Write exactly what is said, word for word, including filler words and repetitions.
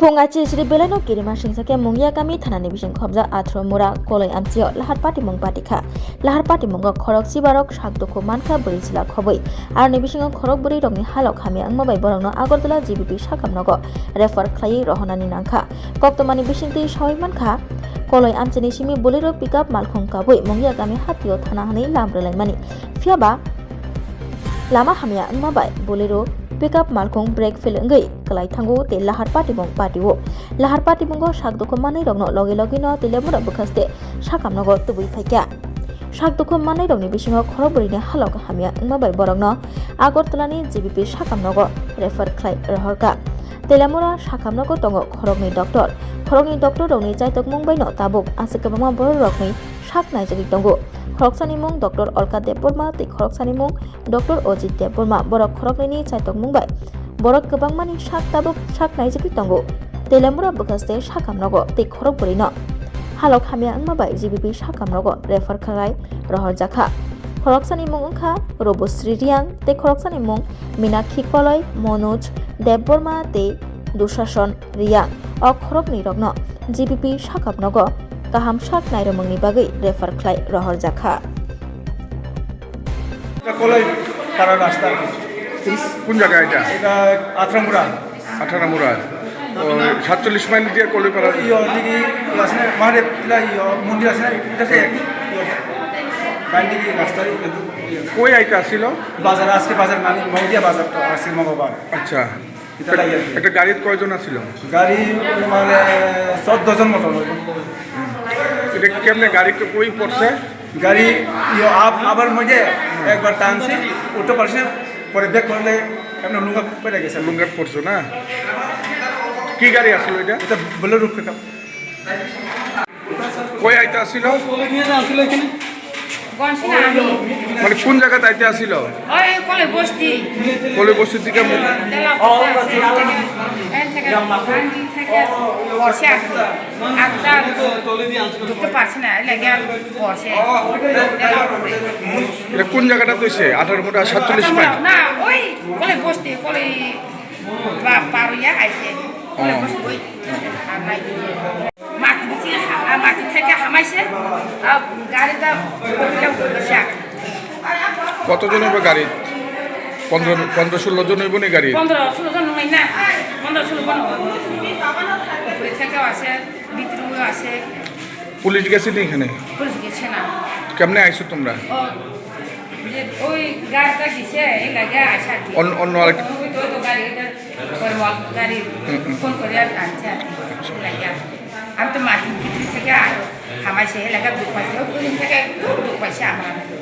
Phung achir sri belai no kirima singsa khe Mungia kami thana ni bising khobjak Athro Mura Koloi amchio lahar patimung patikha. Lahar patimungo khorok sibarok sak dukhu mankha bwrwi chwla khobwi. Aroni bisingo khorok bwrwi rokni halok hamya wngma bai borokno Agartala G B P sakam nogo refer khlaiwi rohornani nangkha. Koktwmani bisingtwi sawi mankha, Koloi amchini simi Bolero pickup malkhung kabwi Mungia kami hatio thana hwnwi lam rwlaimani. Phiyaba lama hamya wngma bai Bolero pickup malkhung brake fail wngwi kwlai thango tei lahar patimung patio. Lahar patimungo sak dukhu manwi rokno logi logi no Telemura bwkhaste sakam nogo tubui phaikha. Sak dukhu manwi rokni bisingo khorok bwrwini halok hamya wngma bai borokno Agartala ni G B P sakam nogo refer khlai rohorkha. Telemura sakam nogo tongo khoroknwi doctor. Khoroknwi doctor rokni chaitokmung bai no tabuk aswk kwbangma borok rokni sak naijagwi tongo. Khoroksani mung Doctor Olka Debbarma tei khoroksani mung Doctor Ojit Debbarma. Borok khoroknwini chaitokmung bai borok kwbangmani sak tabuk sak naijagwi tongo. Telemura bwkhaste sakam nogo tei khorok bwrwino halok hamya wngma bai G B P sakam nogo refer khlai rohorjakha. Khoroksani mung wngkha Robosri Riang tei khoroksani mung Minakhi Koloi, Manoj Debbarma tei Dushason Riang. O khoroknwi rokno G B P sakam nogo kaham sak nairwmungni bagwi refer khlai rohorjakha. এটা কলাই পাড়া রাস্তা। কোন, কোন জায়গা এটা? এটা আথরামুড়া। আঠারামুড়া। ও, সাতচল্লিশ মাইল দিয়ে কলইপাড়া। ইয়ো, এদিকে ইয়ো আছে না, মহাদেব কিলা ইয়ো, মন্দির আছে না, এটা আছে, ইয়ো, বাইরে দিকে রাস্তা, ইয়ো, ইয়ো। কই আইতা ছিল? বাজার, আজকে বাজার, মানে, মগদিয়া বাজার তো, আজকে মঙ্গলবার। আচ্ছা। এটা লাগে আর কি। একটা গাড়িত কয়জন আছিল? গাড়ি মানে চৌদ্দ জন মতো হবে। এটা কেমনে গাড়ি তো কই পড়ছে? গাড়ি ইয়ো আপ-, আবার মধ্যে একবার টানছি, উঠতে পারছি না, পরে ব্রেক করলে এমনি লুঙ্গা পড়ে গেছে। লুঙ্গাত পড়ছো না? কি গাড়ি আছিল এটা? এটা বোলেরো পিকআপ। কই আইতে আসিল? গনসিনা আমি। মানে কোন জায়গাতে আইতে আসিল? ওই কলে বস্তি। কলে বস্তি থেকে মু- তেলা এন থেকে, এন থেকে, এন থেকে বসে আছে। আর তা ঢুকতে পারছি না, এই লাগে বসে। এটা কোন জায়গাটা কইছে? আঠারো ফুট আর সাতচল্লিশ মাইল? না, ওই কলে বস্তি, কলে পা-, পারুইয়া আইছে। কলে ও। বস্তি ওই। আর নাই। মাটি দিছি, আ, মাটি থেকে হামাইছে, আ, গাড়িটা উল্টে উল্টে গেছে। কতজন হবে গাড়ি? পনেরো, পনেরো ষোলো জন হইব নি গাড়ি? পনেরো ষোলো জন হয় না, পনেরো ষোলো জন হয়। উপরে থেকেও আছে, ভিতরেও আছে। পুলিশ গেছে নি এখানে? পুলিশ গেছে না। কেমনে আইছো তোমরা? ও, যে ওই গাড়িটা গেছে, এই লাগে আসে আর কি। অন-, অন্য আরেক- ওই তো, ওই তো গাড়ি, ওই তো পরে ওয়াল গাড়ি হুম, হুম। ফোন করে আর আনছে আর কি। আচ্ছা। এই লাগে। আমি তো মাটির ভিতরে থেকে আর হামাইছে, এলাকা দুঃখ পাইছে, ওই দিন থেকে খুব দুঃখ পাইছে আমার।